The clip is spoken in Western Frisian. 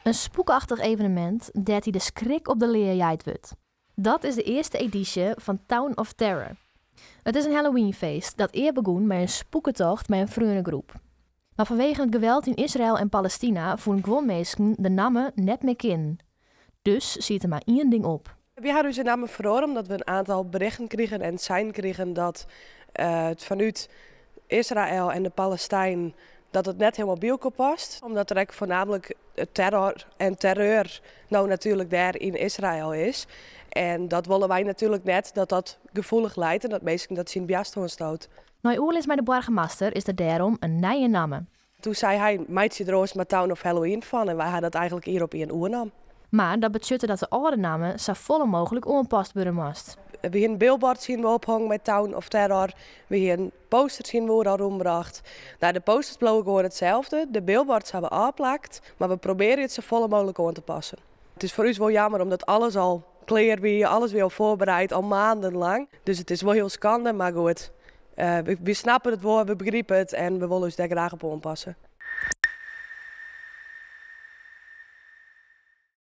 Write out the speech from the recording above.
In spûkeachtich evenemint dêr't dy de skrik op de lea jeid wurdt. Dat is de earste edysje fan Town of Terror. It is in Halloweenfeest dat ea begûn mei in spûketocht mei in freonegroep. Mar fanwegen it geweld yn Israel en Palestina fûnen guon minsken de namme net mear kinnen. Dus siet der mar ien ding op. Wy hawwe ús namme feroare omdat we in oantal berichten krigen en sein krigen dat it fanút Israel en de Palestijnen dat it net hielendal by elkoar past. Omdat der ek foarnaamlik terror en terreur no natuerlik dêr yn Israel is. En dat wolle wy natuerlik net, dat dat gefoelich leit en dat minsken dat tsjin it boarst oanstoot. Nei oerlis mei de boargemaster is der dêrom in nije namme. Doe sei hy, meitsje der oars mar Town of Halloween fan en wy hawwe dat eigentlik ien op ien oernommen. Mar dat betsjutte dat de âlde namme safolle mooglik oanpast wurde moast. We hiene billboards hiene we ophongen mei Town of Terror. We hiene posters hiene we oeral rûnbrocht. Nou, de posters bliuwe gewoan itselde. De billboards hawwe we ôfplakt, mar we probearje it safolle mooglik oan te passen. It is foar ús wol jammer omdat alles al klear wie, alles wie al foarbereid, al maandenlang. Dus it is wol hiel skande, mar goed. Wy snappe it wol, we begripe it en we wolle ús dêr graach op oanpasse.